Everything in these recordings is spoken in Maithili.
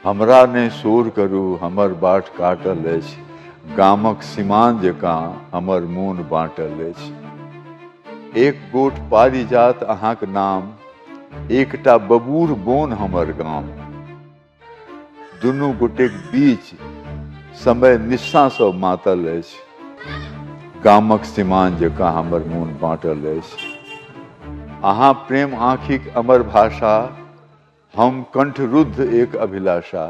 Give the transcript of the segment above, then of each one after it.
हमरा नहि शोर करू, हमर बाट काटल अछि, गामक सिमान जकाँ हमर मोन बाँटल अछि। एक गोट पारिजात अहाँक नाम, एकटा बबूर बोन हमर गाम। दुनू गोटेक बीच समय निस्सासँ मातल अछि, गामक सिमान जकाँ हमर मोन बाँटल अछि। अहाँ प्रेम आँखिक अमर भाषा, हम कंठरुद्ध एक अभिलाषा।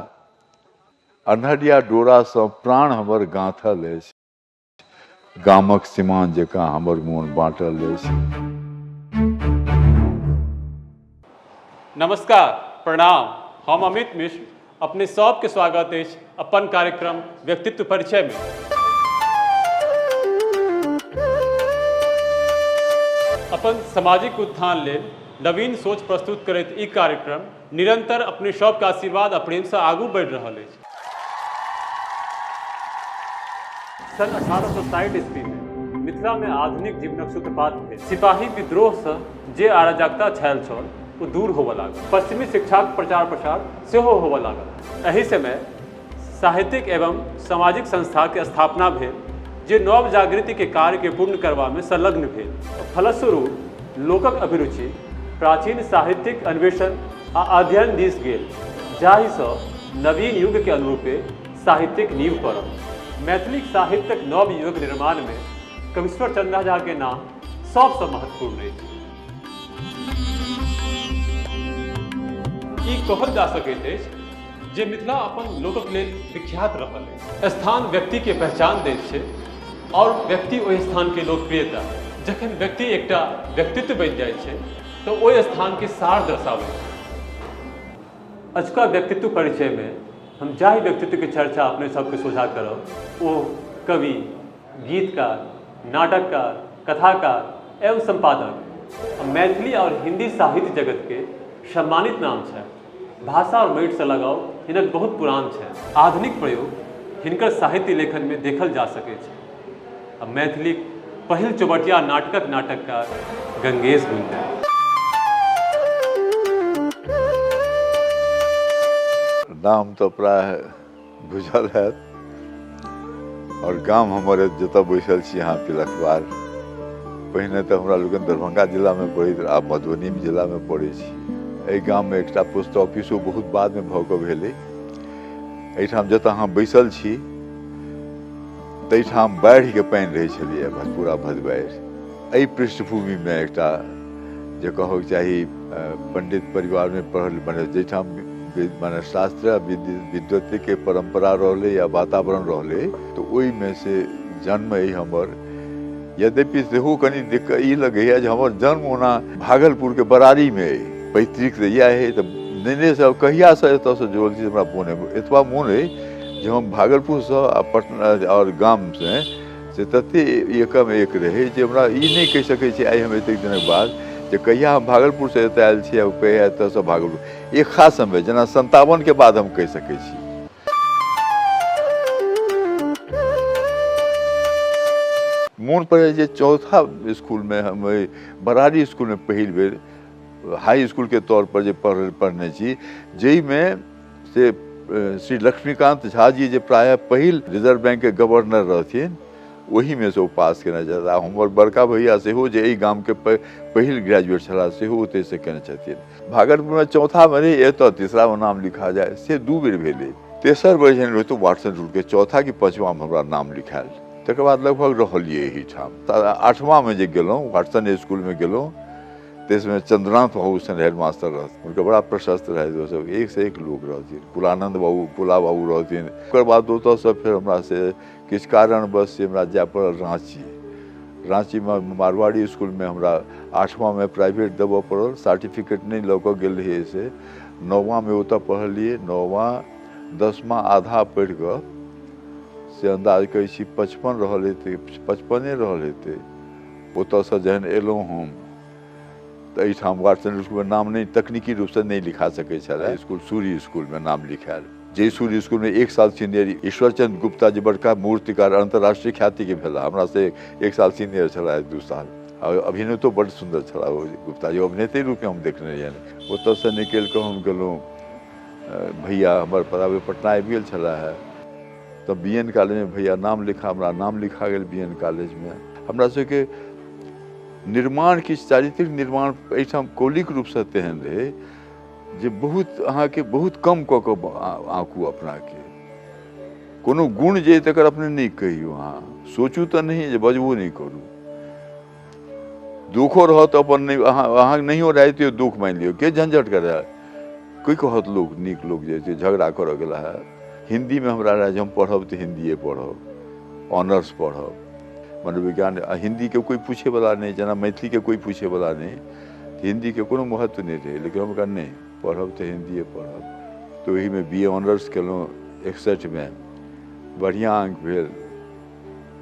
अन्हरिया डोरासँ प्राण हमर गाँथल अछि, गामक सिमान जकाँ हमर मोन बाँटल अछि। नमस्कार, प्रणाम। हम अमित मिश्र, अपने सबके स्वागत अछि अपन कार्यक्रम व्यक्तित्व परिचय में। अपन सामाजिक उत्थान लेल नवीन सोच प्रस्तुत करैत ई कार्यक्रम निरंतर अपने सबके आशीर्वाद आ प्रेम से आगू बढ़ि रहल अछि। सन 1860 ईस्वी में मिथिला में आधुनिक जीवनक सूत्रपात भेल। सिपाही विद्रोह से जे अराजकता छायल छल ओ दूर होबऽ लागल। पश्चिमी शिक्षाक प्रचार प्रसार सेहो होबऽ लागल। एहि समय साहित्यिक एवं सामाजिक संस्था के स्थापना भेल जे नव जागृति के कार्य के पूर्ण करबा में संलग्न भेल। फलस्वरूप लोकक अभिरुचि प्राचीन साहित्यिक अन्वेषण आ अध्ययन दिस गेल, जाहिसँ नवीन युग के अनुरूपे साहित्यिक नींव पड़ल। मैथिली साहित्यक नव युगक निर्माण में कवीश्वर चंदा झा के नाम सबसँ महत्वपूर्ण अछि। ई कहल जा सकैत अछि जे मिथिला अपन लोकक लेल विख्यात रहल अछि। स्थान व्यक्ति के पहचान दैत छै आओर व्यक्ति ओहि स्थान के लोकप्रियता। जखन व्यक्ति एकटा व्यक्तित्व बनि जाइत छै तऽ ओहि स्थान के सार दर्शाबैत छै। अजुका व्यक्तित्व परिचय में हम जाहि व्यक्तित्व के चर्चा अपने सबके सोझा करब ओ कवि, गीतकार, नाटककार, कथाकार एवं संपादक मैथिली और हिंदी साहित्य जगत के सम्मानित नाम छै। भाषा और माटि से लगाव हिनक बहुत पुरान छै। आधुनिक प्रयोग हिनकर साहित्य लेखन में देखल जा सकै छै। आ मैथिलीक पहिल चौबटिया नाटकक नाटककार गंगेश गुंजन। नाम तऽ प्रायः बुझल हैत और गाम हमर जतऽ बैसल छी अहाँ पिलखबार। पहिने तऽ हमरा लोकनि दरभंगा जिलामे पड़ैत, आब मधुबनी जिलामे पड़ै छी। एहि गाममे एकटा पोस्ट ऑफिसो बहुत बादमे भऽ कऽ भेलै। एहिठाम जतऽ अहाँ बैसल छी ताहिठाम बाढ़िके पानि रहै छलैए, पूरा भदबारि। एहि पृष्ठभूमिमे एकटा जे कहक चाही पंडित परिवारमे पढ़ल, मने जाहिठाम मने शास्त्र आ विद्वत्के परम्परा रहलै या वातावरण रहलै, तऽ ओहिमे से जन्म अइ हमर। यद्यपि सेहो कनि दिक्कत ई लगैए जे हमर जन्म ओना भागलपुरके बरारीमे अइ, पैतृक तऽ इएह अइ, तऽ नेनेसँ कहियासँ एतऽसँ जुड़ल छी हमरा मोन अइ। एतबा मोन अइ जे हम भागलपुरसँ आ पटना आओर गामसँ से तते एकम एक रहै जे हमरा ई नहि कहि सकै छी आइ हम एतेक दिनक बाद जे कहिया हम भागलपुरसँ एतऽ आयल छी आ कहिया एतऽसँ भागलपुर। एक खास समय जेना 57के बाद हम कहि सकै छी। मोन पड़ै जे चौथा स्कूलमे हम बरारी स्कूलमे पहिल बेर हाई स्कूलके तौर पर जे पढ़ने छी, जाहिमे से श्री लक्ष्मीकांत झा जी जे प्रायः पहिल रिजर्व बैंकके गवर्नर रहथिन, ओहीमे से ओ पास केने छथि। आ हमर बड़का भैया सेहो जे एहि गामके पहिल ग्रेजुएट छलाह सेहो ओतहिसँ केने छथिन। भागलपुरमे चौथामे रही, एतऽ तीसरामे नाम लिखा जाय से 2 बेर भेलै। तेसर बेर जहन रहै तऽ वाटसन रूटके चौथा कि पाँचवामे हमरा नाम लिखायल। तकर बाद लगभग रहलियै एहिठाम। आठवाँमे जे गेलहुँ वाटसन स्कूलमे गेलहुँ, ताहि चंद्रनाथ बाबू सन हेडमास्टर रहथिन, हुनकर बड़ा प्रशस्त रहथि, ओसभ एक से एक लोक रहथिन। कुलानंद बाबू, कुला बाबू रहथिन। ओकर बाद ओतऽसँ फेर हमरा से किछु कारणवश से हमरा जाय पड़ल राँची। राँचीमे मारवाड़ी स्कूलमे हमरा आठवाँमे प्राइवेट देबऽ पड़ल, सर्टिफिकेट नहि लऽ कऽ गेल रहियै से। नौवाँमे ओतऽ पढ़लियै, नौवाँ दसमा आधा पढ़ि कऽ से अन्दाज कहै छी 55 रहल हेतै, 55 रहल हेतै। ओतऽसँ जहन एलहुँ हम तऽ एहिठाम वाटसन स्कूलमे नाम नहि, तकनीकी रूपसँ नहि लिखा सकै छलै। स्कूल सूर्य स्कूलमे नाम लिखायल, जे सूर्य स्कूलमे 1 साल सीनियर ईश्वरचंद्र गुप्ता जे बड़का मूर्तिकार अंतर्राष्ट्रीय ख्यातिके भेला, हमरा से 1 साल सीनियर छलाह, 2 साल। आ अभिनेतो बड्ड सुन्दर छलाह ओ गुप्ता जी, अभिनेते रूपमे हम देखने रहियनि। ओतऽसँ निकलि कऽ हम गेलहुँ भैया हमर पढ़ाबै पटना आबि गेल छलाह हे तऽ बी एन कॉलेजमे भैया नाम लिखा, हमरा नाम लिखा गेल बी एन कॉलेजमे। हमरा सबके निर्माण किछु चारित्रिक निर्माण एहिठाम कौलिक रूपसँ तेहन रहै जे बहुत अहाँके बहुत कम कऽ कऽ आँकू अपनाके। कोनो गुण जे तकर अपने नहि कहियौ, अहाँ सोचू तऽ नहि जे बजबो नहि करू। दुखो रहत अपन नहि, अहाँ नहियो रहै दुख मानि लियौ, के झंझट करए, कोइ कहत लोक नीक लोक जे छै झगड़ा करऽ गेला है। हिन्दीमे हमरा रहै जे हम पढ़ब तऽ हिन्दिए पढ़ब, ऑनर्स पढ़ब मनोविज्ञान। आ हिन्दीके कोइ पूछैवला नहि, जेना मैथिलीके कोइ पूछैवला नहि, हिन्दीके कोनो महत्व नहि रहै। लेकिन हम कहलियै नहि, पढ़ब तऽ हिन्दिए पढ़ब। तऽ ओहिमे बी ए ऑनर्स केलहुँ 61मे, बढ़िआँ अङ्क भेल।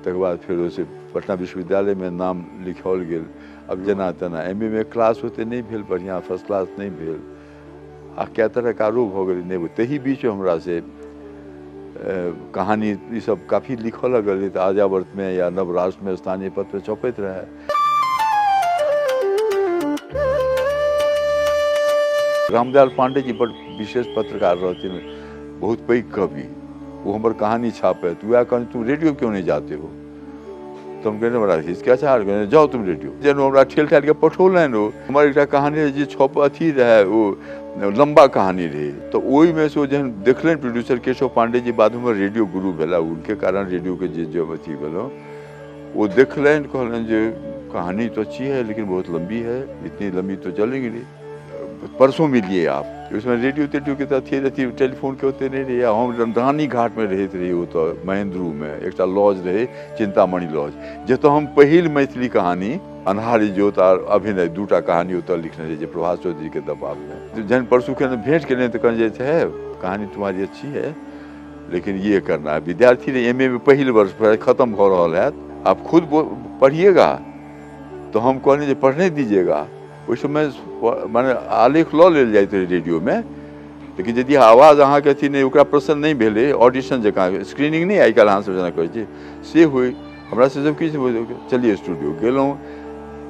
तकर बाद फेर ओहिसँ पटना विश्वविद्यालयमे नाम लिखाओल गेल। आब जेना तेना एम ए मे क्लास ओते नहि भेल बढ़िआँ, फर्स्ट क्लास नहि भेल आ कए तरहक आरो भऽ गेलै नहि। ताहि बीच हमरा से कहानी ईसब काफी लिखऽ लगल तऽ आर्यावर्तमे या नवराष्ट्रमे स्थानीय पत्र छपैत रहए। रामदयाल पांडे जी बड़ विशेष पत्रकार रहथिन, बहुत पैघ कवि। वो हमर कहानी छापे तो वह कहने तुम रेडियो क्यों नहीं जाते हो, तो हम कहने बड़ा हिचकिचाहट कहने जाओ तुम रेडियो। जेन हमरा ठेल ठाल के पठौलनि ओ हमर एकटा कहानी जे छप अथी रहै, ओ लम्बा कहानी रहै, तऽ ओहिमे से ओ जहन देखलनि प्रोड्यूसर केशव पांडे जी, बादमे हमर रेडियो गुरु भेला, हुनके कारण रेडियोके जे जे अथी भेलहुँ, ओ देखलनि कहलनि जे कहानी तो अच्छी है लेकिन बहुत लंबी है, इतनी लंबी तो चलेगी नहीं, परसों मिलिए आप। उसमें रेडियो तेडियो के तऽ अथी अथी टेलीफोन के ओते नहि रहै। हम रानी घाटमे रहैत रही ओतऽ महेन्द्रूमे एकटा लॉज रहै, चिन्तामणि लॉज, जतऽ हम पहिल मैथिली कहानी अन्हार इजोत आर अभिनय दूटा कहानी ओतऽ लिखने रही, जे प्रभास चौधरीके दबावमे। जहन परसू के भेंट केलियनि तऽ कहने जे है कहानी तुम्हारी अच्छी है लेकिन ये करना है। विद्यार्थी ने एम ए में पहिल वर्ष खत्म भऽ रहल हैत, आप खुद पढ़िएगा, तो हम कहलियै जे पढ़ने दीजिएगा। ओहि समय माने आलेख लऽ लेल जाइत रहै रेडियोमे, लेकिन यदि आवाज अहाँके अथी नहि ओकरा प्रसन्न नहि भेलै, ऑडिशन जकाँ स्क्रीनिंग नहि आइ काल्हि अहाँसब जेना करै छी से होइ, हमरा से सब किछु चलिए स्टूडियो गेलहुँ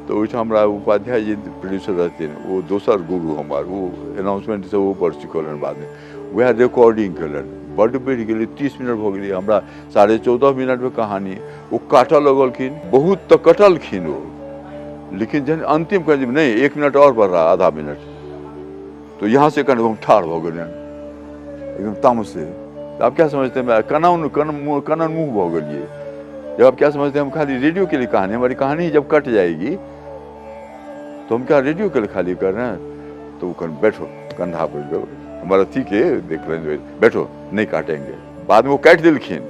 तऽ ओहिठाम हमरा उपाध्याय जी प्रोड्यूसर रहथिन, ओ दोसर गुरु हमर, ओ एनाउंसमेंट से ओ बड़ सिखौलनि बादमे, वएह रिकॉर्डिंग केलनि। बड्ड बढ़ि गेलै, 30 मिनट भऽ गेलै, हमरा 14.5 मिनटमे कहानी ओ काटऽ लगलखिन, बहुत तऽ कटलखिन ओ, लेकिन जहन अंतिम कहलियै नहीं 1 मिनट और बढ़ रहा, आधा मिनट, तो यहाँ से कन हम ठाढ़ भऽ गेलियनि एकदम तामसे। तो आप क्या समझते हैं, मैं कनन कनन मुँह भऽ गेलियै। जब आप क्या समझते हैं हम खाली रेडियो के लिए कहानी, हमारी कहानी जब कट जाएगी तो हम क्या रेडियो के लिए खाली कर रहे हैं। तो वो कन बैठो कंधा पर हमारा अथी के देख लेंगे, बैठो नहीं काटेंगे। बाद में वो काटि देलखिन,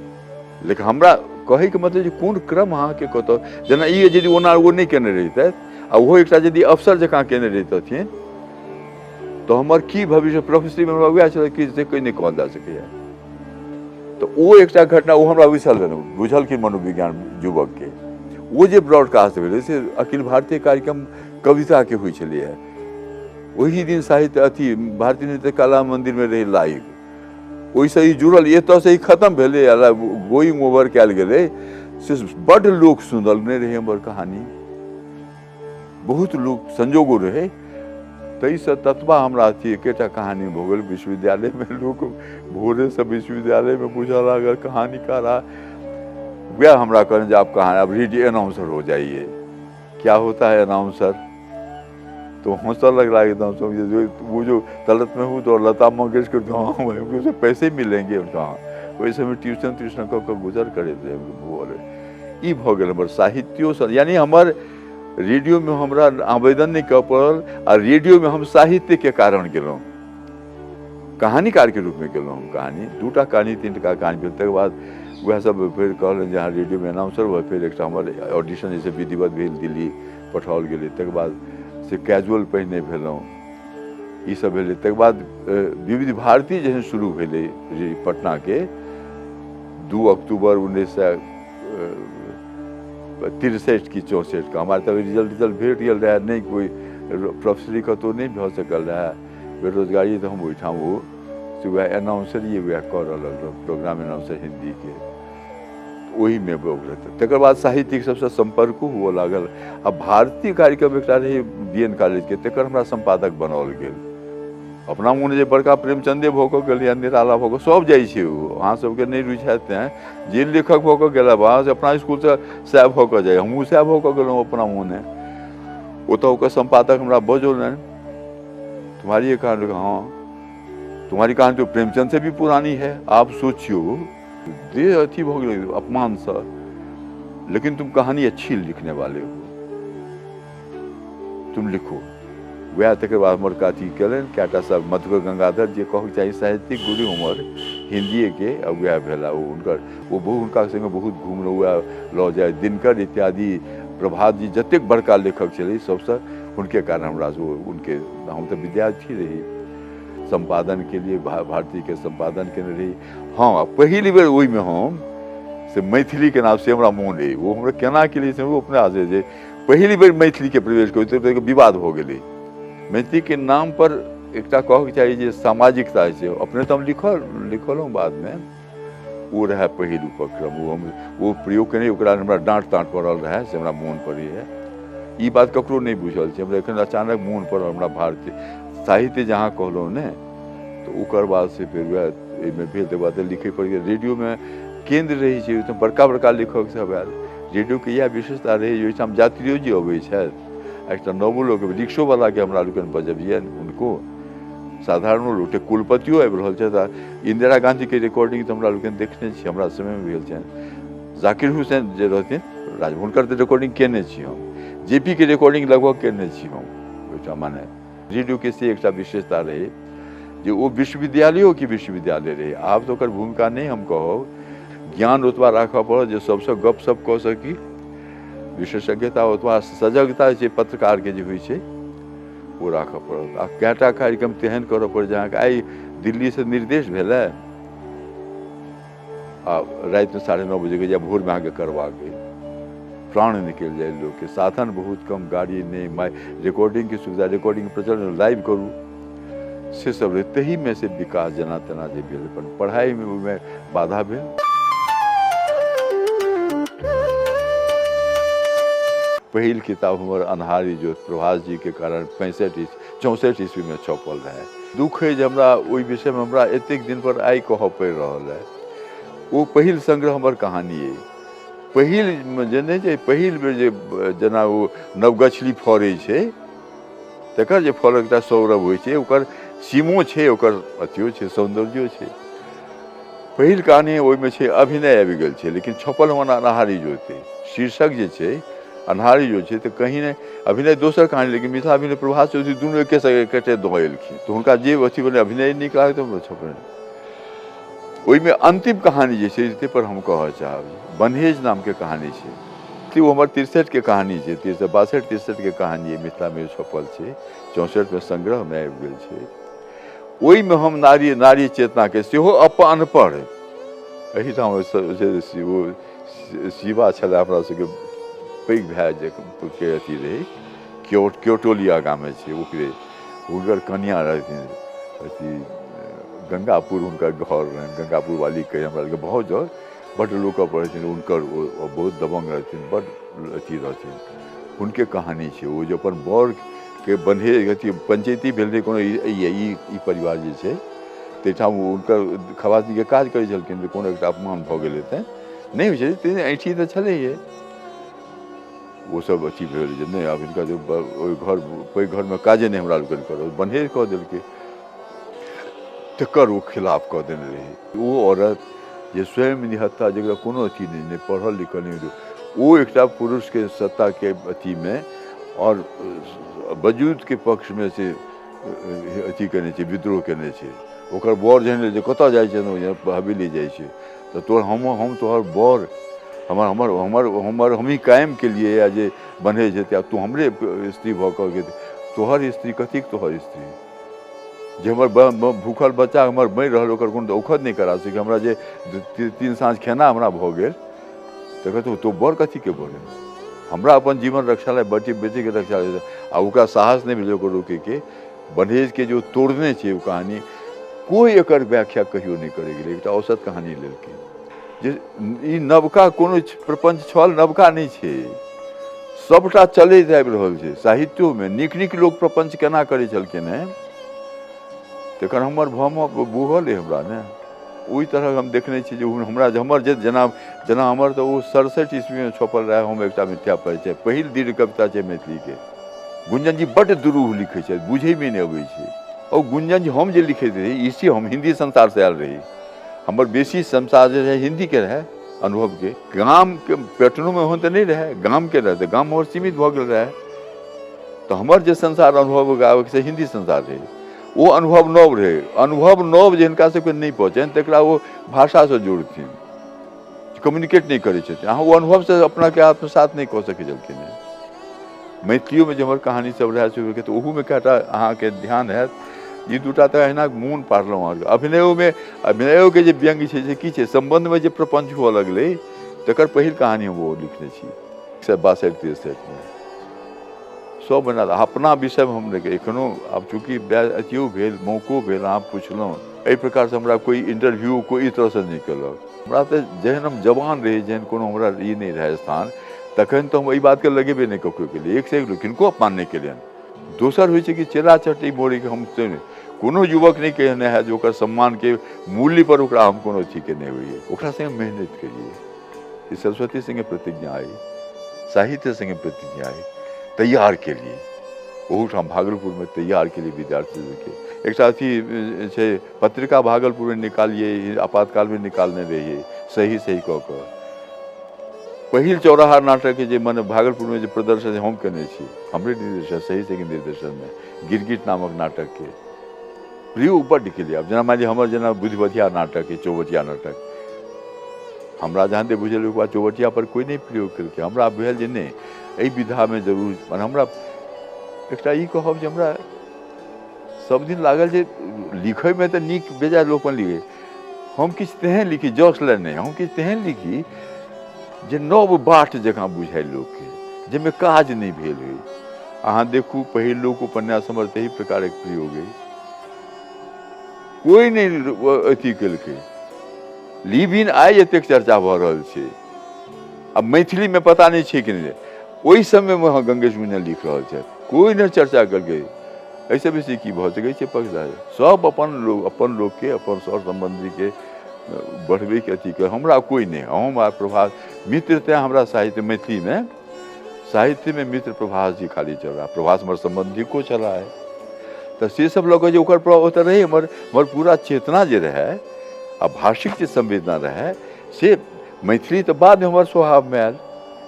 लेकिन हमरा कहैके मतलब जे कोन क्रम अहाँके कतऽ, जेना ई यदि ओना ओ नहि केने रहितथि आ ओहो एकटा यदि अफसर जकाँ केने रहितथिन तऽ हमर की भविष्य, प्रोफेसरीमे हमरा वएह छलै कि से कोइ नहि कहल जा सकैए। तऽ ओ एकटा घटना ओ हमरा बुझल रहै, बुझलखिन मनोविज्ञान युवकके। ओ जे ब्रॉडकास्ट भेलै से अखिल भारतीय कार्यक्रम कविताके होइ छलैए ओहि दिन, साहित्य अथी भारतीय नृत्य कला मन्दिरमे रहै लाइव, ओहिसँ ई जुड़ल, एतऽसँ ई खतम भेलै आ गोइंग ओवर कयल गेलै, से बड्ड लोक सुनल नहि रहै हमर कहानी, बहुत लोक संजोगो रहै, ताहिसँ ततबा हमरा अथी एकेटा कहानी भऽ गेल। विश्वविद्यालयमे लोक भोरेसँ विश्वविद्यालयमे बुझऽ लागल कहानीकार, वएह हमरा कहलनि जे आप कहानी अब रेडियो अनाउंसर हो जाइए, क्या होता है अनाउंसर, तो हंसऽ लगला एकदम से, वो जो तलत में हूँ तो लता मंगेशकर हाँ उसे पैसे मिलेंगे उनका। हाँ ओहि समय ट्यूशन त्यूशन कऽ कऽ गुजर करैत रहै भोरे। ई भऽ गेल हमर साहित्योसँ, यानी हमर रेडियोमे हमरा आवेदन नहि करऽ पड़ल आ रेडियोमे हम साहित्यके कारण गेलहुँ, कहानीकारके रूपमे गेलहुँ। हम कहानी दूटा कहानी 3टा कहानी भेल, तकर बाद वएह सब फेर कहलनि जे अहाँ रेडियोमे अनाउंसर भऽ, फेर एकटा हमर ऑडिशन जैसे विधिवत भेल, दिल्ली पठाओल गेलै, तकर बाद से कैजुअल पहिने भेलहुँ, ई सब भेलै। तकर बाद विविध भारती जहन शुरू भेलै पटनाके 2 अक्टूबर 1963 की 64 के, हमारे तब रिजल्ट रिजल्ट भेट गेल रहै, नहि कोइ प्रोफेसरी कतहु नहि भऽ सकल रहै, बेरोजगारी, तऽ हम ओहिठाम ओ से वएह एनाउंसरिए वएह करऽ लगलहुँ, प्रोग्राम एनाउंसर हिन्दीके, ओहिमे भऽ गेल। तकर बाद साहित्यिक सबसँ सम्पर्को हुअ लागल आ भारतीय कार्यक्रम एकटा रहै बी एन कॉलेजके, तकर हमरा सम्पादक बनाओल गेल। अपना मोन जे बड़का प्रेमचंदे भऽ कऽ गेलै, निराला भऽ कऽ सब जाइ छै। ओ अहाँ सबके नहि रुचि हैत तेँ जे लेखक भऽ कऽ गेला बा से अपना इसकुलसँ सएह भऽ कऽ जाइ, हमहूँ सएह भऽ कऽ गेलहुँ अपना मोने। ओतऽ ओकर सम्पादक हमरा बजौलनि, तुम्हारी ये कहानी? हाँ, तुम्हारी कहानी तो प्रेमचंद से भी पुरानी है। आप सोचियो, देह अथी भऽ गेलै अपमानसँ, लेकिन तुम कहानी अच्छी लिखने वाले हो, तुम लिखो। वएह तकर बाद हमर अथी केलनि कएटा सब, मधुकर गंगाधर जे कहक चाही साहित्यिक गुरु हमर हिन्दीएके, आ वएह भेला ओ हुनकर, ओ बहुत हुनका सङ्गे बहुत घुमलहुँ, वएह लऽ जाय दिनकर इत्यादि, प्रभात जी, जतेक बड़का लेखक छलै सबसँ हुनके कारण हमरा ओ उनके, हम तऽ विद्यार्थी रही, सम्पादन के लिए भारतीके सम्पादन केने रही। हँ, पहिल बेर ओहिमे हम से मैथिलीके नाम से हमरा मोन अइ, ओ हमरा केना केलियै से ओ अपना जे पहिल बेर मैथिलीके प्रवेश करू तऽ विवाद भऽ गेलै मैथिलीके नाम पर। एकटा कहऽके चाही जे सामाजिकता छै, अपने तऽ हम लिखलहुँ बादमे, ओ रहए पहिल उपक्रम, ओ हम ओ प्रयोग केने, ओकरा हमरा डाँट ताँट पड़ल रहए से हमरा मोन पड़ैए। ई बात ककरो नहि बुझल छै, हमरा एखन अचानक मोन पड़ल। हमरा भारतीय साहित्य जहाँ कहलहुँ ने, तऽ ओकर बाद से फेर वएह एहिमे भेल, तकर बाद लिखै पड़ि गेल। रेडियोमे केन्द्र रहै छै, ओहिठाम बड़का बड़का लेखक सब आयल। रेडियोके इएह विशेषता रहै जे ओहिठाम यात्रियो जी अबै छथि आ एकटा नवो लोक, रिक्शोवलाके हमरा लोकनि बजबियनि हुनको, साधारणो लोक, कुलपतियो आबि रहल छथि। आ इन्दिरा गाँधीके रिकॉर्डिंग तऽ हमरा लोकनि देखने छी, हमरा समयमे भेल छनि। जाकिर हुसैन जे रहथिन राज, हुनकर तऽ रिकॉर्डिंग केने छी हम, जे पी के रिकॉर्डिंग लगभग केने छी हम ओहिठाम। माने रेडियोके से एकटा विशेषता रहै जे ओ विश्वविद्यालयोके विश्वविद्यालय रहै। आब तऽ ओकर भूमिका नहि हम कहब, ज्ञान ओतबा राखऽ पड़त जे सबसँ गपशप कऽ सकी, विशेषज्ञता ओतबा, सजगता जे पत्रकारके जे होइ छै ओ राखऽ पड़त। आ कएटा कार्यक्रम तेहन करऽ पड़त जे अहाँके आइ दिल्लीसँ निर्देश भेलै आ रातिमे 9:30 बजेके या भोरमे अहाँके करबाक अइ, प्राण निकलि जाय लोकके। साधन बहुत कम, गाड़ी नहि, माइ रिकॉर्डिंगके सुविधा, रिकॉर्डिंग प्रचलन लाइव करू, से सब रहै। ताहिमे से विकास जेना तेना जे भेल, पर पढ़ाइमे ओहिमे बाधा भेल। पहिल किताब हमर अन्हारी जो प्रभास जीके कारण 65 64 ईस्वीमे छपल रहै। दुख है जे हमरा ओहि विषयमे हमरा एतेक दिन पर आइ कहऽ पड़ि रहल है। ओ पहिल संग्रह हमर कहानी अइ, पहिल जे नहि छै, पहिल बेर जे जेना ओ नवगछली फड़ै छै तकर जे फल एकटा सौरभ होइ छै, ओकर सीमो छै, ओकर अथियो छै, सौन्दर्यो छै। पहिल कहानी ओहिमे छै अभिनय आबि गेल छै, लेकिन छपल हमर अन्हारी जोते शीर्षक जे छै अन्हारी जो छै, तऽ कहीं नहि अभिनय दोसर कहानी, लेकिन मिथिला अभिनय प्रभास चौधरी दुनू एके संगे इकट्ठे दऽ एलखिन, तऽ हुनका जे अथी भेलै अभिनय नीक लागल तऽ छपल। ओहिमे अंतिम कहानी जे छै ताहि पर हम कहऽ चाहब, बन्हेज नामके कहानी छै, ओ हमर 63के कहानी छै, 62 63के कहानी मिथिलामे छपल छै, 64मे संग्रहमे आबि गेल छै। ओहिमे हम नारी नारी चेतनाके सेहो अपन अनपढ़ एहिठाम ओ शिवा छलै हमरा सबके पैघ भाय जे के अथी रहै, क्योटोली आगाँमे छै ओकरे, हुनकर कनिआँ रहथिन अथी गंगापुर, हुनकर घर रहनि गंगापुर वाली कहि हमरा सबके बहुत जर बड्ड लोकअप रहथिन हुनकर, ओ बहुत दबंग रहथिन, बड्ड अथी रहथिन। हुनके कहानी छै ओ जे अपन बरके बन्हे अथी पंचैती भेल रहै कोनो ई परिवार जे छै ताहिठाम हुनकर खवासनीके काज करै छलखिन, तऽ कोनो एकटा अपमान भऽ गेल हेतै, नहि होइ छै तऽ ऐँठी तऽ छलैहे, ओ सब अथी भेल जे नहि आब हिनका जे ओहि घर पैघ घरमे काजे नहि हमरा लोकनि करब, बन्हेज कऽ देलकै, तकर ओ खिलाफ कऽ देने रहै। ओ औरत जे स्वयं निहत्था, जकरा कोनो अथी नहि, नहि पढ़ल लिखल नहि, ओ एकटा पुरुषके सत्ताके अथीमे आओर वजूदके पक्षमे से अथी केने छै, विद्रोह केने छै। ओकर बर जहन जे कतऽ जाइ छै, हवेली जाइ छै, तऽ तोहर हम तोहर बर हमर हमर हमर हमर हमही कायम केलिए या जे बन्हे जेतै, आ तू हमरे स्त्री भऽ कऽ तोहर स्त्री कथीक तोहर स्त्री जे हमर भूखल बच्चा हमर मरि रहल ओकर कोनो औखध नहि करा सकै, हमरा जे 3 साँझ खेना हमरा भऽ गेल तऽ कहतौ तो बड़ कथीके बड़, हमरा अपन जीवन रक्षा लए बेटी बेटीके रक्षा लए। आ ओकरा साहस नहि भेलै ओकर रोकैके, बन्हेजके जो तोड़ने छै ओ कहानी, कोइ एकर व्याख्या कहियो नहि करै गेलै, एकटा औसत कहानी लेलकै जे ई नवका कोनो प्रपञ्च छल, नवका नहि छै, सबटा चलैत आबि रहल छै। साहित्योमे नीक नीक लोक प्रपञ्च केना करै छलखिन हेँ, तखन हमर भम बूझल अइ हमरा ने। ओहि तरहक हम देखने छी जे हमरा हमर जे जेना जेना हमर तऽ ओ 67 ईस्वीमे छपल रहए हम एकटा मिथ्या परिचय, पहिल दीर्घ कविता छै मैथिलीके। गुंजन जी बड्ड दुरूह लिखै छथि, बुझैमे नहि अबै छै। ओ गुंजन जी हम जे लिखैत रही, इसी हम हिन्दी संसारसँ आयल रही, हमर बेसी संसार जे रहै हिन्दीके रहै अनुभवके। गामके पटनोमे ओहन तऽ नहि रहै, गामके रहै तऽ गाम हमर सीमित भऽ गेल रहै, तऽ हमर जे संसार अनुभव आबैके से हिन्दी संसार रहै। ओ अनुभव नव रहै, अनुभव नव जे हिनका सबके नहि पहुँचनि तकरा ओ भाषासँ जोड़थिन, कम्युनिकेट नहि करै छथिन। अहाँ ओ अनुभवसँ अपनाके आत्मसात नहि कऽ सकै छलखिन हेँ। मैथिलियोमे जे हमर कहानी सब रहै से तऽ ओहूमे कएटा अहाँके ध्यान हैत, ई दूटा तऽ अहिना मोन पाड़लहुँ अहाँके। अभिनयोमे अभिनयोके जे व्यंग्य छै से की छै, सम्बन्धमे जे प्रपञ्च हुअ लगलै तकर पहिल कहानी हम ओ लिखने छी 62 63मे। सब बना अपना विषयमे हम नहि, एखनो आब चूँकि अथियो भेल, मौको भेल, अहाँ पुछलहुँ एहि प्रकारसँ हमरा कोइ इंटरव्यू कोइ तरहसँ नहि केलक। हमरा तऽ जहन हम जवान रही, जहन कोनो हमरा ई नहि रहै स्थान, तखन तऽ हम एहि बातके लगेबे नहि ककरो केलियै, एकसँ एक लोक किनको अपमान नहि केलियनि। दोसर होइ छै कि चेला चटनी मोड़ीके हम कोनो युवक नहि कहने है जे ओकर सम्मानके मूल्यपर ओकरा हम कोनो अथीके नहि होइए, ओकरा सङ्गे मेहनति करियै। ई सरस्वती सङ्गे प्रतिज्ञा अइ, साहित्य सङ्गे प्रतिज्ञा अइ, तैयार केलियै ओहूठाम भागलपुरमे तैयार केलियै विद्यार्थी सबके। एकटा अथी छै पत्रिका भागलपुरमे निकालियै, आपातकालमे निकालने रहियै सही सही कऽ कऽ। पहिल चौराहा नाटकके जे मने भागलपुरमे जे प्रदर्शन हम केने छी, हमरे निर्देशन सही सही निर्देशनमे गिरगिट नामक नाटकके प्रयोग बड्ड केलियै। आब जेना मानि लिअ हमर जेना बुधिबधिया नाटक अइ, चौबटिया नाटक, हमरा जहाँ तक बुझल ओकर बाद चौबटिया पर कोइ नहि प्रयोग केलकै। हमरा बुझल जे नहि एहि विधामे जरूर, मने हमरा एकटा ई कहब जे हमरा सब दिन लागल जे लिखैमे तऽ नीक बेजाय लोक अपन लिखै, हम किछु तेहन लिखी जस लए नहि, हम किछु तेहन लिखी जे नव बाट जकाँ बुझाइ लोकके, जाहिमे काज नहि भेल होइ। अहाँ देखू पहिल लोक उपन्यास हमर ताहि प्रकारक प्रयोग अइ, कोइ नहि अथी केलकै। लिव इन आइ एतेक चर्चा भऽ रहल छै, आ मैथिलीमे पता नहि छै कि नहि, ओहि समयमे अहाँ गंगेश गुंजन लिख रहल छथि, कोइ नहि चर्चा केलकै। एहिसँ बेसी की भऽ सकै छै? पक्षधार सब अपन लोक, अपन लोकके, अपन सर सम्बन्धीके बढ़बैके अथीके, हमरा कोइ नहि। हम आ प्रभास मित्र, तेँ हमरा साहित्य मैथिलीमे साहित्यमे मित्र प्रभास जी खाली चल रहा, प्रभास हमर सम्बन्धिको छलाह है, तऽ से सब लऽ कऽ जे ओकर प्रभाव ओतऽ रहै। हमर हमर पूरा चेतना जे रहै आ भाषिक जे संवेदना रहै से मैथिली तऽ बादमे हमर स्वभावमे आयल,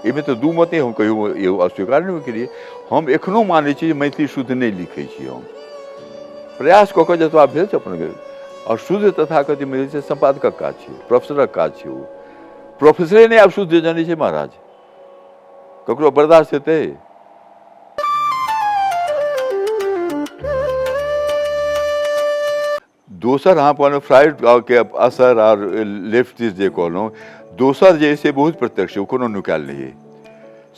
एहिमे तऽ दू मत नहि, हम कहियो एगो अस्वीकार नहि केलियै। हम एखनो मानै छी जे मैथिली शुद्ध नहि लिखै छी, हम प्रयास कऽ कऽ जतबा भेल से अपन, आओर शुद्ध तथाकथित मैथिली से सम्पादकक काज छै, प्रोफेसरक काज छै। ओ प्रोफेसरे नहि आब शुद्ध जनै छै महाराज, ककरो बर्दाश्त हेतै? दोसर अहाँ कहलहुँ फ्राइड के असर आर लेफ्टिस्ट जे कहलहुँ, दोसर जे से बहुत प्रत्यक्ष, ओ कोनो नुकायल नहि अइ,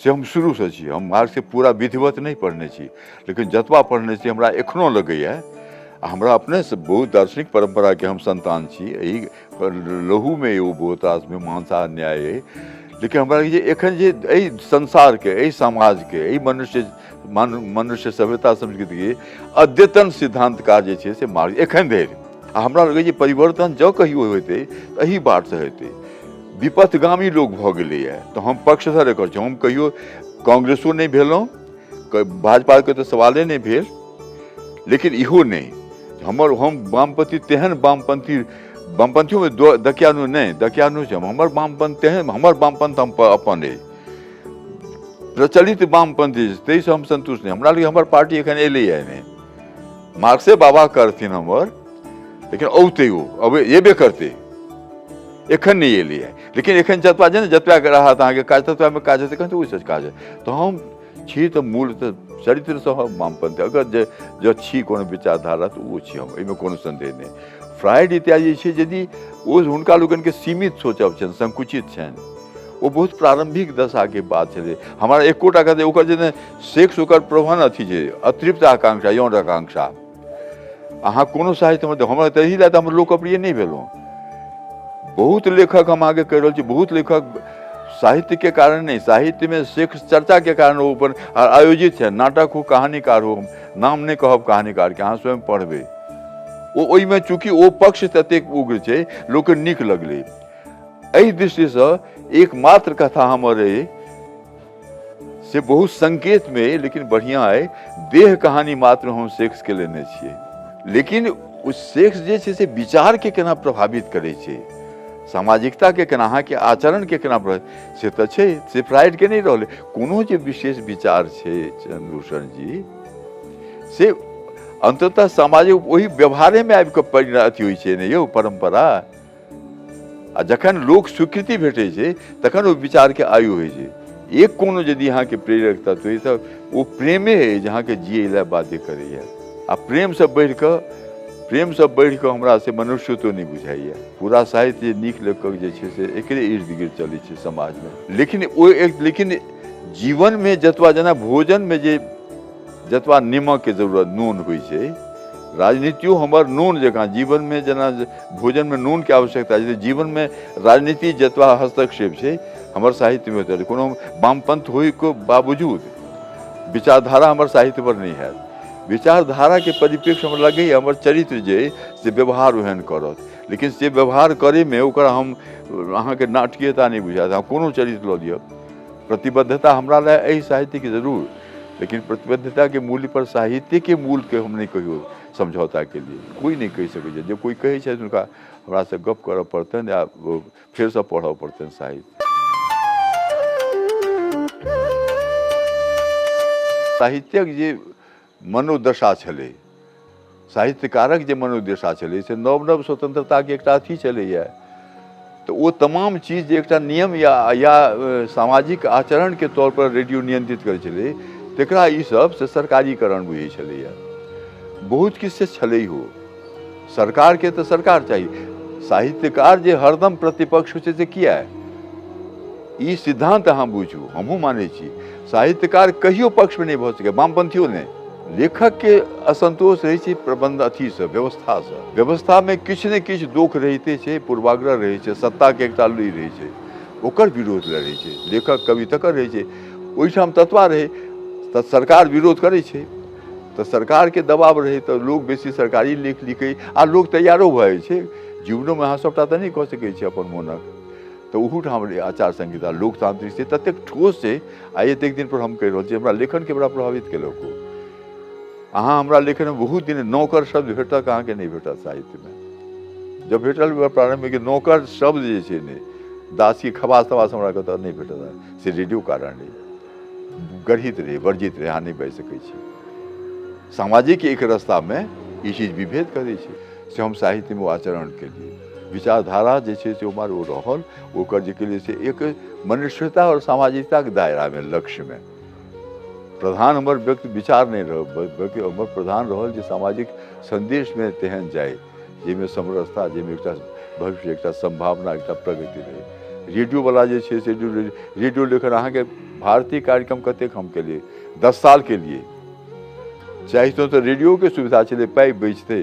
से हम शुरूसँ छी। हम मार्क्सके पूरा विधिवत नहि पढ़ने छी, लेकिन जतबा पढ़ने छी हमरा एखनो लगैए, आ हमरा अपनेसँ बहुत दार्शनिक परम्पराके हम सन्तान छी, एहि लहूमे ओ बहुत रास मीमांसा न्याय अइ, लेकिन हमरा लगैए जे एखन जे एहि संसारके, एहि समाजके, एहि मनुष्य मनुष्य सभ्यता संस्कृतिके अद्यतन सिद्धान्तकार जे छै से मार्ग एखन धरि, आ हमरा लगैए जे परिवर्तन जँ कहियो हेतै तऽ एही बाटसँ हेतै। विपथगामी लोक भऽ गेलैए, तऽ हम पक्षधर एकर छी। हम कहियो कांग्रेसो नहि भेलहुँ, भाजपाके तऽ सवाले नहि भेल, लेकिन इहो नहि हमर, हम वामपंथी तेहन वामपंथी, वामपंथियोमे दकियानु नहि, दकियानु छै हमर वामपंथ, तेहन हमर वामपंथ हम अपन अइ प्रचलित वामपंथी, ताहिसँ हम संतुष्ट नहि। हमरा लग हमर पार्टी एखन एलैए नहि, मार्क्से बाबा करथिन हमर, लेकिन औतै ओ, अब एबे करतै, एखन नहि एलैए, लेकिन एखन जतबा जे ने जतबा के रहत अहाँके काज ततबामे काज हेतै, कहीं तऽ ओहिसँ काज हेतै। तऽ हम छी तऽ मूल तऽ चरित्रसँ हम वामपंथी, अगर जे जँ छी कोनो विचारधारा तऽ ओ छी हम, एहिमे कोनो सन्देह नहि। फ्राइड इत्यादि जे छै, यदि ओ हुनका लोकनिके सीमित सोचब छनि, संकुचित छनि, ओ बहुत प्रारंभिक दशाके बात छलै। हमरा एकोटा कथे ओकर जे ने सेक्स ओकर प्रधान अथी छै, अतृप्त आकांक्षा, यौन आकांक्षा। अहाँ कोनो साहित्यमे हमरा तऽ एहि लए तऽ हम लोकप्रिय नहि भेलहुँ। बहुत लेखक हम अहाँके कहि रहल छी, बहुत लेखक साहित्यके कारण नहि, साहित्यमे सेक्स चर्चाके कारण ओ अपन आयोजित छै, नाटक हो, कहानीकार हो, नाम नहि कहब कहानीकारके, अहाँ स्वयं पढ़बै। ओ ओहिमे चूँकि ओ पक्ष ततेक उग्र छै, लोकके नीक लगलै। एहि दृष्टिसँ एकमात्र कथा हमर अइ से बहुत संकेतमे, लेकिन बढ़िआँ अइ। देह कहानी मात्र हम सेक्सके लेने छियै, लेकिन ओ सेक्स जे छै से विचारके केना प्रभावित करै छै, सामाजिकताके केना, अहाँके आचरणके केना प्रभावित, से तऽ छै, से फ्राइडके नहि रहलै। कोनो जे विशेष विचार छै चंद्रभूषण जी, से अन्ततः सामाजिक ओहि व्यवहारेमे आबि कऽ परिणत अथी होइ छै ने यौ, परम्परा। आ जखन लोक स्वीकृति भेटै छै तखन ओ विचारके आयु होइ छै। एक कोनो यदि अहाँके प्रेरक तत्व अछि तऽ ओ प्रेमे अछि जे अहाँके जियै लए बाध्य करैए। आ प्रेमसँ बढ़िकऽ, प्रेमसँ बढ़िकऽ हमरा से मनुष्यत्व नहि बुझाइए। पूरा साहित्य जे नीक लेखक जे छै से एकरे इर्द गिर्द चलै छै समाजमे। लेकिन ओ एक, लेकिन जीवनमे जतबा, जेना भोजनमे जे जतबा निमकके जरूरत, नून होइ छै, राजनीतियो हमर नून जकाँ जीवनमे, जेना भोजनमे नूनके आवश्यकता छै, जीवनमे राजनीति जतबा हस्तक्षेप छै हमर साहित्यमे ओतबा। कोनो वामपंथ होइके बावजूद विचारधारा हमर साहित्य पर नहि हैत। विचारधाराके परिप्रेक्ष्य हमरा लगैए हमर चरित्र जे से व्यवहार ओहन करत, लेकिन से व्यवहार करैमे ओकर हम अहाँके नाटकीयता नहि बुझायत। अहाँ कोनो चरित्र लऽ लिअ, प्रतिबद्धता हमरा लए एहि साहित्यके जरूर, लेकिन प्रतिबद्धताके मूल्य पर साहित्यके मूलके हम नहि कहियो समझौता के लिए कोइ नहि कहि सकै छै। जे कोइ कहै छथि हुनका हमरासँ गप करऽ पड़तनि या फेरसँ पढ़ऽ पड़तनि साहित्य। साहित्यक जे मनोदशा छलै, साहित्यकारक जे मनोदशा छलै, से नव नव स्वतंत्रताके एकटा अथी छलैए, तऽ ओ तमाम चीज जे एकटा नियम या या सामाजिक आचरणके तौर पर रेडियो नियंत्रित करै छलै, तकरा ई सब से सरकारीकरण बुझै छलैए। बहुत किछु से छलै हो। सरकारके तऽ सरकार चाही, साहित्यकार जे हरदम प्रतिपक्ष होइ छै से किया? ई सिद्धांत अहाँ बुझू, हमहूँ मानै छी, साहित्यकार कहियो पक्षमे नहि भऽ सकै, वामपंथियो नहि। लेखकके असन्तोष रहै छै प्रबंध अथीसँ, व्यवस्थासँ। व्यवस्थामे किछु ने किछु दोख रहिते छै, पूर्वाग्रह रहै छै, सत्ताके एकटा लुइ रहै छै, ओकर विरोध लड़ै छै लेखक, कवि तकर रहै छै। ओहिठाम ततबा रहै तऽ सरकार विरोध करै छै, तऽ सरकारके दबाव रहै तऽ लोक बेसी सरकारी लेख लिखै आ लोक तैयारो भऽ जाइ छै। जीवनोमे अहाँ सभटा तऽ नहि कऽ सकै छी अपन मोनक, तऽ ओहूठाम आचार संहिता लोकतांत्रिक छै ततेक ठोस छै। आइ एतेक दिन पर हम कहि रहल छी, हमरा लेखनके बड़ा प्रभावित केलक ओ। अहाँ हमरा लेखनमे बहुत दिन नौकर शब्द भेटत अहाँके नहि भेटत साहित्यमे। जब भेटल प्रारम्भमे कि नौकर शब्द जे छै ने, दासी खबास तबास हमरा कतऽ नहि भेटत, से रेडियो कारण रहै, गर्हित रहै, वर्जित रहै, अहाँ नहि बाजि सकै छी। सामाजिक एक रास्तामे ई चीज विभेद करै छै, से हम साहित्यमे ओ आचरण केलियै। विचारधारा जे छै से हमर ओ रहल, ओकर जे केलियै से एक मनुष्यता आओर सामाजिकताके दायरामे, लक्ष्यमे प्रधान हमर व्यक्ति विचार नहि रहल, बल्कि हमर प्रधान रहल जे सामाजिक सन्देशमे तेहन जाय जाहिमे समरसता, जाहिमे एकटा भविष्य, एकटा सम्भावना, एकटा प्रगति रहै। रेडियोवला जे छै से रेडियो लेखन अहाँके भारतीय कार्यक्रम कतेक हम केलियै, 10 साल केलियै। चाहितहुँ तऽ रेडियोके सुविधा छलै, पाइ बचितै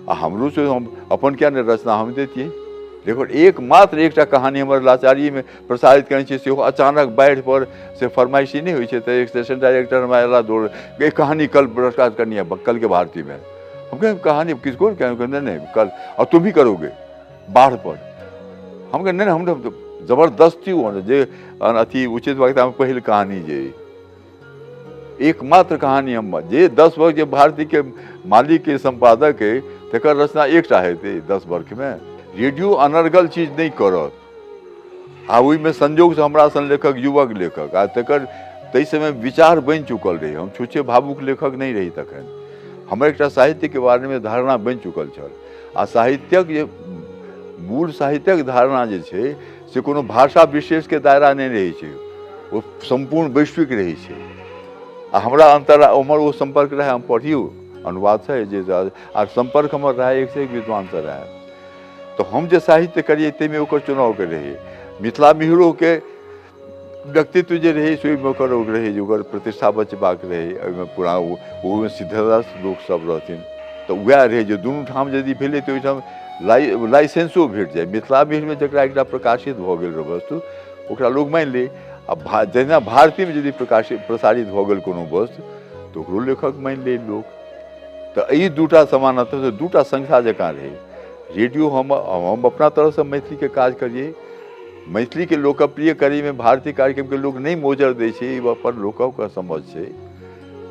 आ हमरो से हम अपन किया नहि रचना हम दैतियै। देखो एकमात्र एकटा कहानी हमर लाचारीमे प्रसारित करै छी, सेहो अचानक बाढ़ि पर से फरमाइशी नहि होइ छै, तऽ एक स्टेशन डायरेक्टर हमरा अयला दौड़, एक कहानी कल ब्रॉडकास्ट करनी है कल के भारती में। हम कहे कहानी किसको? कहे नहीं कल, और तुम ही करोगे बाढ़ पर। हम कहे नहीं हम तो जबरदस्ती हो जे अथी उचित वक्ता में पहिल कहानी जे एकमात्र कहानी हम जे 10 वर्ष जे भारती के मालिक के संपादक है तकर रचना एकटा हेतै 10 वर्ष में। रेडियो अनर्गल चीज नहीं करत, आ ओहिमे संजोगसँ हमरा सन लेखक, युवक लेखक, आ तकर ताहि समय विचार बनि चुकल रहै। हम छुच्छे भावुक लेखक नहि रही तखन, हमर एकटा साहित्यके बारेमे धारणा बनि चुकल छल। आ साहित्यक जे मूल साहित्यक धारणा जे छै से कोनो भाषा विशेषके दायरा नहि रहै छै, ओ सम्पूर्ण वैश्विक रहै छै। आ हमरा अन्तर उम्हर ओ सम्पर्क रहै, हम पढ़ियौ अनुवादसँ जे आ सम्पर्क हमर रहै एक से एक विद्वानसँ रहै, तऽ हम जे साहित्य करियै ताहिमे ओकर चुनावके रहै। मिथिला मिहिरोके व्यक्तित्व जे रहै से ओहिमे ओकर रहै जे ओकर प्रतिष्ठा बचेबाक रहै, ओहिमे पूरा ओहोमे सिद्धरस लोकसभ रहथिन, तऽ वएह रहै जे दुनू ठाम यदि भेलै तऽ ओहिठाम लाइसेंसो भेट जाय। मिथिला मिहिरमे जकरा एकटा प्रकाशित भऽ गेल रहै वस्तु ओकरा लोक मानि लै, आ जहिना भारतीमे यदि प्रकाशित प्रसारित भऽ गेल कोनो वस्तु तऽ ओकरो लेखक मानि लै लोक। तऽ ई दूटा समानान्तर दूटा संस्था जकाँ रहै। रेडियो हम अपना तरफसँ मैथिलीके काज करियै, मैथिलीके लोकप्रिय करैमे भारतीय कार्यक्रमके लोक नहि मोजर दै छै, ई अपन लोकके समझ छै।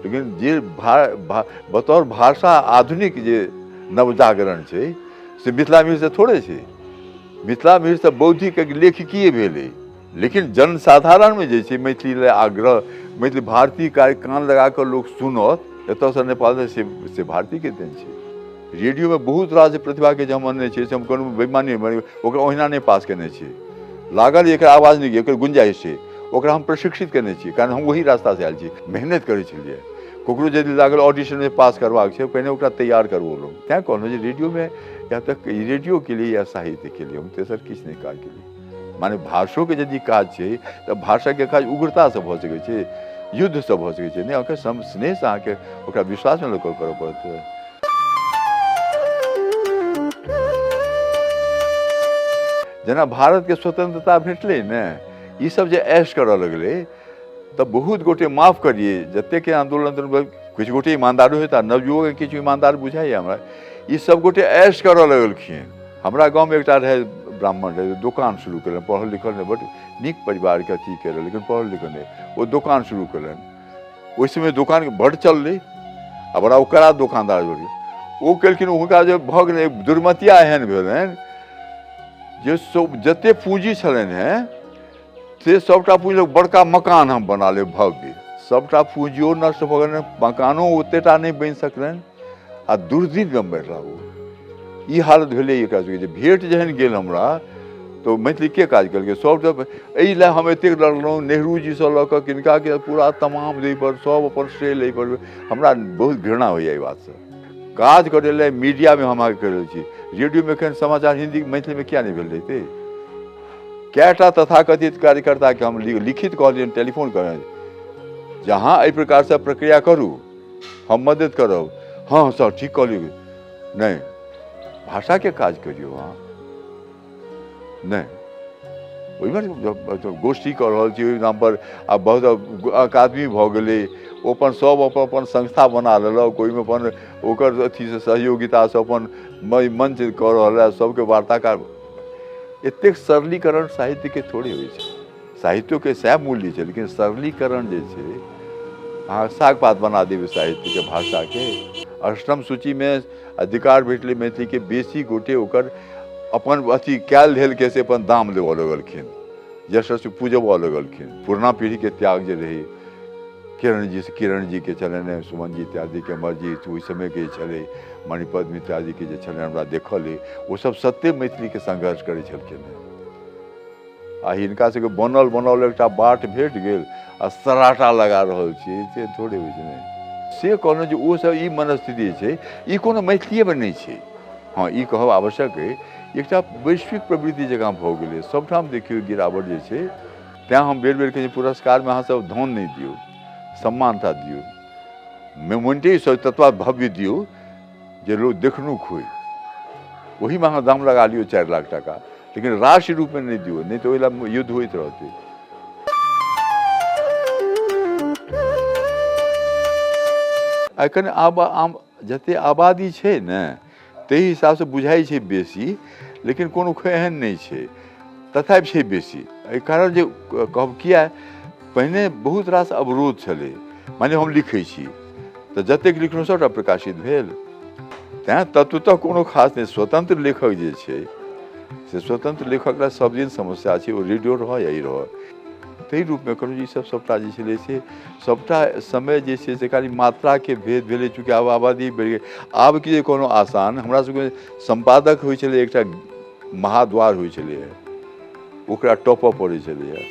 लेकिन जे बतौर भाषा आधुनिक जे नवजागरण छै से मिथिला मिहिरसँ थोड़े छै। मिथिला मिहिर तऽ बौद्धिक लेखकीय भेलै, लेकिन जनसाधारणमे जे छै मैथिली लए आग्रह, मैथिली भारतीय कार्य कान लगा कऽ लोक सुनत एतऽसँ नेपालसँ, से भारतीके देन छै। रेडियोमे बहुत रास प्रतिभाके जे हम अनने छियै से हम कोनो बेईमानी ओकरा ओहिना नहि पास केने छियै। लागल एकर आवाज नहि, एकर गुंजाइश छै, ओकरा हम प्रशिक्षित केने छियै, कारण हम ओही रास्तासँ आयल छी, मेहनत करै छलियै। ककरो यदि लागल ऑडिशनमे पास करबाक छै, पहिने ओकरा तैयार करबौलहुँ। तैँ कहलहुँ जे रेडियोमे या तऽ रेडियोके लिए या साहित्यके लिए हम तेसर किछु नहि काज केलियै। माने भाषोके यदि काज छै तऽ भाषाके काज उग्रतासँ भऽ सकै छै, युद्धसँ भऽ सकै छै, नहि अहाँके स्नेहसँ अहाँके ओकरा विश्वासमे लऽ कऽ करऽ पड़त। जेना भारतके स्वतंत्रता भेटलै ने, ई सब जे ऐश करऽ लगलै तऽ बहुत गोटे, माफ करियै जतेक आन्दोलन किछु गोटे ईमानदारो हेता, नवयुवकके किछु ईमानदार बुझाइए हमरा, ई सब गोटे ऐश करऽ लगलखिन। हमरा गाँवमे एकटा रहै ब्राह्मण रहै, दोकान शुरू केलनि, पढ़ल लिखल नहि, बड नीक परिवारके अथी केलनि, लेकिन पढ़ल लिखल नहि, ओ दोकान शुरू केलनि। ओहि समय दोकान बड्ड चललै आ बड़ा ओ कड़ा दोकानदार भेल। ओ केलखिन, हुनका जे भऽ गेलै दुर्मतिया एहन भेलनि जे सब जते पूँजी छलनि हेँ से सबटा पूँजी बड़का मकान हम बना लेब भव्य, सबटा पूँजियो नष्ट भऽ गेलनि, मकानो ओतेटा नहि बनि सकलनि आ दुर्दिन बैठला ओ। ई हालत भेलै एकरा सबके जे भेट जहन गेल हमरा तऽ मैथिली के काज केलकै सब। तऽ एहि लए हम एतेक लड़लहुँ नेहरूजीसँ लऽ कऽ किनका के पूरा तमाम एहिपर सब अपन श्रेय लै पर, हमरा बहुत घृणा होइए एहि बातसँ। काज करै लए मीडियामे हम अहाँके कहि रहल छी, रेडियोमे एखन समाचार हिन्दी मैथिलीमे किया नहि भेल रहितै? कएटा तथाकथित कार्यकर्ताके हम लिखित कहलियनि, टेलीफोन करनि जे अहाँ एहि प्रकारसँ प्रक्रिया करू, हम मदद करब। हँ सर ठीक कहलियै, नहि भाषाके काज करियौ अहाँ, नहि ओहिमे गोष्ठी कऽ रहल छी ओहि नामपर। आब बहुत अकादमी भऽ गेलै, ओ अपन सब अपन अपन संस्था बना लेलक, ओहिमे अपन ओकर अथीसँ सहयोगितासँ अपन मंच कऽ रहल है सबके वार्ताकार। एतेक सरलीकरण साहित्यके थोड़े होइ छै, साहित्योके सएह मूल्य छै, लेकिन सरलीकरण जे छै अहाँ साग पात बना देबै साहित्यके भाषाके। अष्टम सूचीमे अधिकार भेटलै मैथिलीके, बेसी गोटे ओकर अपन अथी कयल धेलके से अपन दाम लेबऽ लगलखिन, यशस्वी पूजबऽ लगलखिन। पुरना पीढ़ीके त्याग जे रहै, किरण जी किरण जीके छलनि, सुमन जी इत्यादिके, अमर जी ओहि समयके छलै, मणिपद्म इत्यादिके जे छलनि हमरा देखल अइ, ओसब सत्ते मैथिलीके संघर्ष करै छलखिन हेँ। आ हिनका सबके बनल बनाओल एकटा बाट भेट गेल आ सराटा लगा रहल छियै, से थोड़े होइ छै। नहि से कहलहुँ जे ओ सब ई मनस्थिति छै, ई कोनो मैथिलीएमे नहि छै। हँ ई कहब आवश्यक अइ, एकटा वैश्विक प्रवृत्ति जकाँ भऽ गेलै, सबठाम देखियौ गिरावट जे छै। तैँ हम बेर बेर कहै छी पुरस्कारमे अहाँसब धन नहि दियौ, सम्मानता दियौ, मेमोन्टे सब ततबा भव्य दियौ जे लोक देखनुक होइ, ओहीमे अहाँ दाम लगा लियौ 4 लाख टाका, लेकिन राशि रूपमे नहि दियौ, नहि तऽ ओहि लए युद्ध होइत रहतै। एखन आब आम जते आबादी छै ने ताहि हिसाबसँ बुझाइ छै बेसी, लेकिन कोनो एहन नहि छै, तथापि छै बेसी। एहि कारण जे कहब किया, पहिने बहुत रास अवरोध छलै, माने हम लिखै छी तऽ जतेक लिखलहुँ सभटा प्रकाशित भेल, तैँ तत्वतः कोनो खास नहि। स्वतंत्र लेखक जे छै से स्वतंत्र लेखक लए सब दिन समस्या छै, ओ रेडियो रहऽ या ई रहऽ। ताहि रूपमे कहलहुँ जे ईसब सभटा जे छलै से सभटा समय जे छै से खाली मात्राके भेद भेलै। चूँकि आब आबादी बढ़ि गेल, आब की जे कोनो आसान हमरा सबके सम्पादक होइ छलै, एकटा महाद्वार होइ छलैए, ओकरा टपऽ पड़ै छलैए,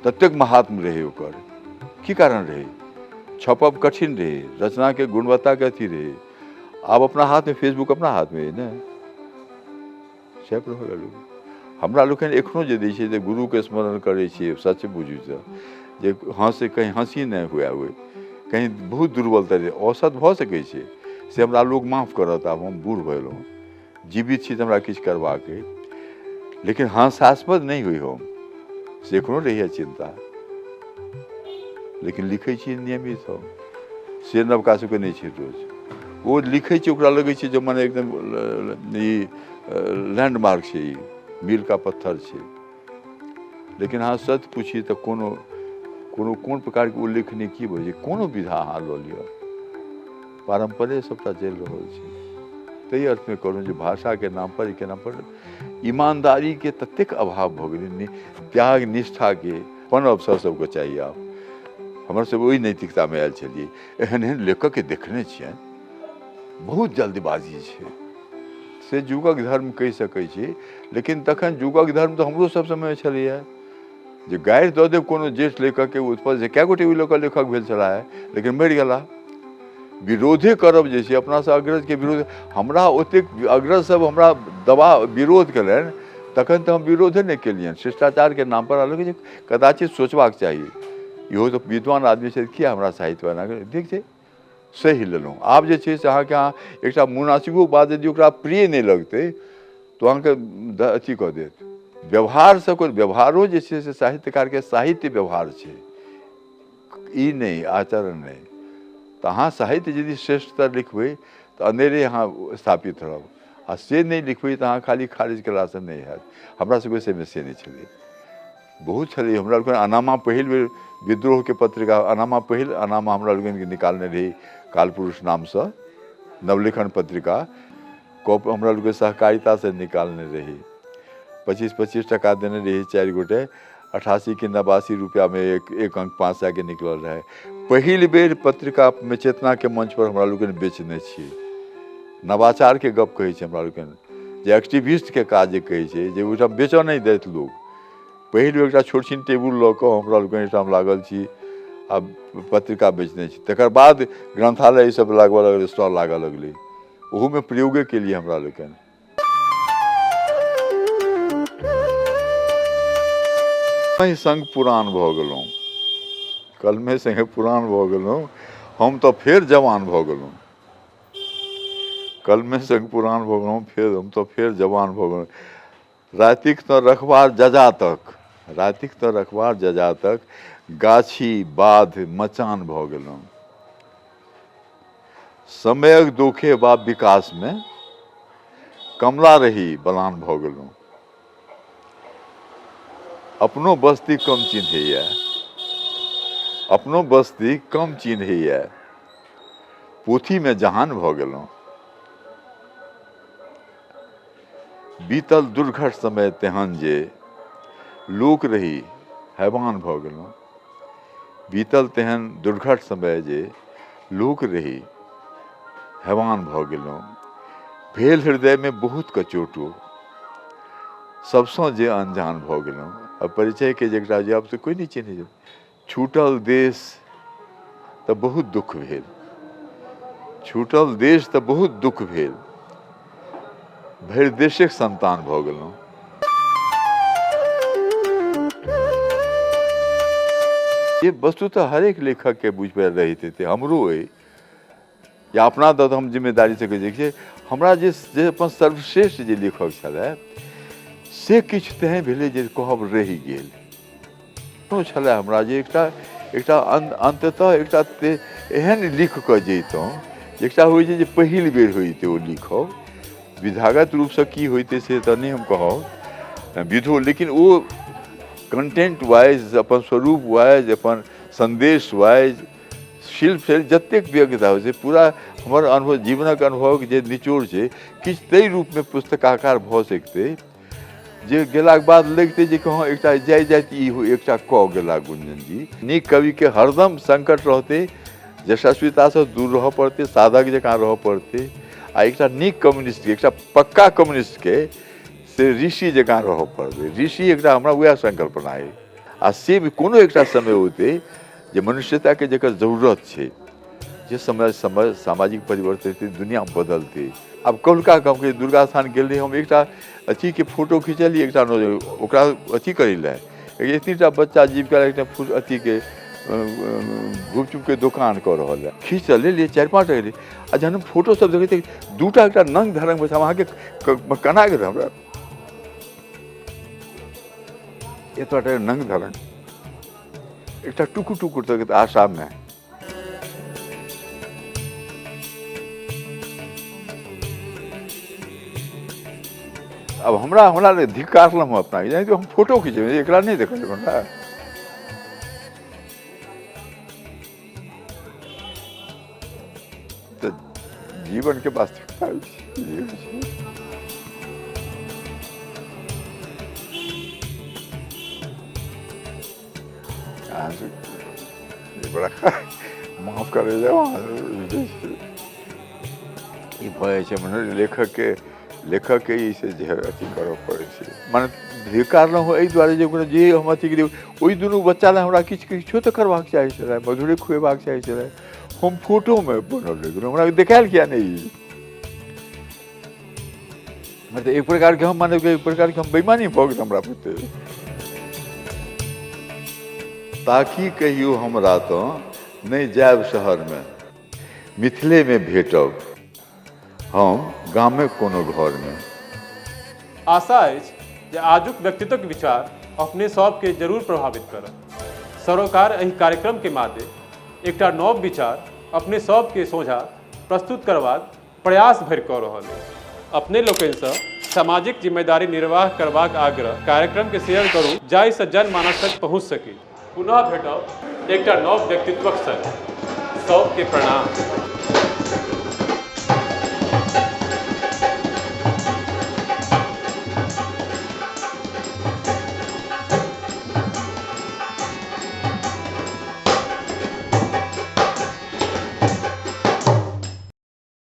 ततेक महात्म रहै ओकर। की कारण रहै? छपब कठिन रहै, रचनाके गुणवत्ताके अथी रहै। आब अपना हाथमे फेसबुक अपना हाथमे अइ ने, छपि रहल लोक। हमरा लोकनि एखनो जे दै छियै जे गुरुके स्मरण करै छियै, सच बुझू तऽ जे हँसे कहीं हँसी नहि हुए हुए, कहीं बहुत दुर्बलता रहै, औसत भऽ सकै छै, से हमरा लोक माफ करत। आब हम बूढ़ भऽ गेलहुँ, जीवित छी तऽ हमरा किछु करबाक अइ, लेकिन हास्यास्पद नहि होइ हम, से एखनो रहैए चिन्ता। लेकिन लिखै छी नियमित हम, से नवका सबके नहि छै रोज। ओ लिखै छै, ओकरा लगै छै जे मने एकदम ई लैंडमार्क छै, ई मील का पत्थर छै। लेकिन अहाँ सत्य पूछी तऽ कोनो कोनो कोन प्रकारके उल्लेखनीय की भऽ छै, कोनो विधा अहाँ लऽ लिअ, पारम्परे सबटा चलि रहल छै। ताहि अर्थमे कहलहुँ जे भाषाके नाम पर, एहिके नाम पर ईमानदारीके ततेक अभाव भऽ गेलै, त्याग निष्ठाके अपन अवसर सबके चाही। आब हमर सब ओहि नैतिकतामे आयल छलियै। एहन एहन लेखकके देखने छियनि, बहुत जल्दबाजी छै, से युगक धर्म कहि सकै छी। लेकिन तखन युगक धर्म तऽ हमरो सब समय छलैए जे गारि दऽ देब कोनो ज्येष्ठ लेखकके उत्पन्न से कए गोटे ओहि लऽ कऽ लेखक भेल छलाह, लेकिन मरि गेला। विरोधे करब जे छै अपनासँ अग्रजके विरोध, हमरा ओतेक अग्रज सब हमरा दबा विरोध केलनि, तखन तऽ हम विरोधे नहि केलियनि शिष्टाचारके नाम पर। अलग जे कदाचित सोचबाक चाही, इहो तऽ विद्वान आदमी छथि, किया हमरा साहित्य बना ठीक छै सही लेलहुँ। आब जे छै से अहाँके अहाँ एकटा मुनासिबो बात यदि ओकरा प्रिय नहि लगतै तऽ अहाँके अथी कऽ देत। व्यवहारसँ कोइ व्यवहारो जे छै से साहित्यकारके साहित्य व्यवहार छै, ई नहि आचरण नहि। तऽ अहाँ साहित्य यदि श्रेष्ठतर लिखबै तऽ अनेरे अहाँ स्थापित रहब, आ से नहि लिखबै तऽ अहाँ खाली खारिज कयलासँ नहि हैत। हमरा सबके समयमे से नहि छलै, बहुत छलै। हमरा लोकनि अनामा पहिल बेर विद्रोहके पत्रिका अनामा, पहिल अनामा हमरा लोकनिके निकालने रही कालपुरुष नामसँ, नवलेखन पत्रिका कॉप हमरा लोकनि सहकारितासँ निकालने रही। 25-25 टका देने रही 4 गोटे, 88 कि 89 रुपैआमे एक अंक 5 सएके निकलल रहै। पहिल बेर पत्रिकामे चेतनाके मंच पर हमरा लोकनि बेचने छी। नवाचारके गप कहै छै हमरा लोकनि, जे एक्टिविस्टके काज जे कहै छै जे ओहिठाम बेचऽ नहि दैत लोक। पहिल बेर एकटा छोट छिन टेबुल लऽ कऽ हमरा लोकनि एहिठाम लागल छी आ पत्रिका बेचने छी। तकर बाद ग्रन्थालय ईसब लागऽ लगलै, स्टॉल लागऽ लगलै, ओहूमे प्रयोगे केलियै हमरा लोकनि। संग पुरान भऽ गेलहुँ, कलमे संगे पुरान भऽ गेलहुँ, हम तऽ फेर जवान भऽ गेलहुँ। कलमे संग पुरान भऽ गेलहुँ, फेर हम तऽ फेर जवान भऽ गेलहुँ। रातिक तऽ रखबार जजा तक, रातिक तऽ रखबार जजा तक, गाछी बाध मचान भऽ गेलहुँ। समयक दोखे बा विकासमे कमला रही बलान भऽ गेलहुँ। अपनो बस्ती कम चिन्हैए, अपनो बस्ती कम चिन्हैए, पोथीमे जहान भऽ गेलहुँ। बीतल दुर्घट समय तेहन जे लोक रही हैवान भऽ गेलहुँ। बीतल तेहन दुर्घट समय जे लोक रही हैवान भऽ गेलहुँ। भेल हृदयमे बहुत कचोटो, सबसँ जे अनजान भऽ गेलहुँ। आ परिचयके जकरा जे आब तऽ कोइ नहि चिन्है। छूटल देश तऽ बहुत दुःख भेल, छूटल देश तऽ बहुत दुःख भेल, भरि देशक संतान भऽ गेलहुँ। ये वस्तु तऽ हरेक लेखकके बुझि पड़ि रहैत हेतै, हमरो अइ या अपना दऽ हम जिम्मेदारीसँ कहै छी, हमरा जे जे अपन सर्वश्रेष्ठ जे लेखक छलै से किछु तेहन भेलै जे कहब रहि गेल। छलै हमरा जे एकटा एकटा अन्ततः एकटा एहन लिख कऽ जैतहुँ, एकटा होइ छै जे पहिल बेर होइतै ओ लिखब, विधागत रूपसँ की होइतै से तऽ नहि हम कहब विधो, लेकिन ओ कंटेंट वाइज, अपन स्वरूप वाइज, अपन सन्देश वाइज, शिल्प शैली जतेक व्यग्रता होइ छै, पूरा हमर अनुभव जीवनक अनुभवक जे निचोड़ छै किछु ताहि रूपमे पुस्तकाकार भऽ सकतै जे गेलाके बाद लगितै जे हँ एकटा जाइत जाइत ई एकटा कऽ गेला गुंजन जी। नीक कविके हरदम संकट रहतै, यशस्वितासँ दूर रहऽ पड़तै, साधक जकाँ रहऽ पड़तै, आ एकटा नीक कम्युनिस्टके, एकटा पक्का कम्युनिस्टके से ऋषि जकाँ रहऽ पड़तै। ऋषि एकटा हमरा वएह संकल्पना अइ, आ से भी कोनो एकटा समय औतै जे मनुष्यताके जकर जरूरत छै, जे समय समय सामाजिक परिवर्तन हेतै, दुनिया बदलतै। आब कौलका गाँवके दुर्गा स्थान गेल रही हम, एकटा अथीके फोटो खिंचलियै, एकटा ओकरा अथी करै लए, एतनीटा बच्चा जीविका एकटा अथीके घुपचुपके दोकान कऽ रहल है, खींच तऽ लेलियै 4-5 टाका लेलियै। आ जहन हम फोटो सब देखैत दूटा एकटा नंग धरंग बच्चा, हम अहाँके केना गेल हमरा एतबा नंग धरंग एकटा टुकुर टुकुर तकैत आशामे। आब हमरा हमरा धिक्कारलहुँ अपना, जाहि हम फोटो खिचेबै, एकरा नहि देखल हमरा। तऽ जीवनके वास्तविकता छै। बड़ा माफ करै जाउ, ई भऽ जाइ छै। मने लेखकके लेखकके ई से जे अथी करऽ पड़ै छै, मने धिकारलहुँ एहि दुआरे जे ओकरा जे हम अथी केलियै, ओहि दुनू बच्चा लए हमरा किछु किछो तऽ करबाक चाही छलै, मधुरे खुएबाक चाही छलै। हम फोटोमे बनल रहि गेलहुँ, हमरा देखायल किया नहि ई? मतलब एक प्रकारके हम, माने एक प्रकारके हम बेईमानी भऽ गेल हमरा बुते। ताकि कहियो हमरा तऽ नहि जायब शहरमे, मिथिलेमे भेटब हम गामे कोनो घरमे। आशा अछि जे आजुक व्यक्तित्वक विचार अपने सबके जरूर प्रभावित करत। सरोकार एहि कार्यक्रम के मादे एकटा नव विचार अपने सबके सोझा प्रस्तुत करबाक प्रयास भरि कऽ रहल अछि। अपने लोकनिसँ सामाजिक जिम्मेदारी निर्वाह करबाक आग्रह। कार्यक्रम के शेयर करू जाहिसँ जनमानस तक पहुँच सकी। पुनः भेटब एकटा नव व्यक्तित्वक संग। सबके प्रणाम।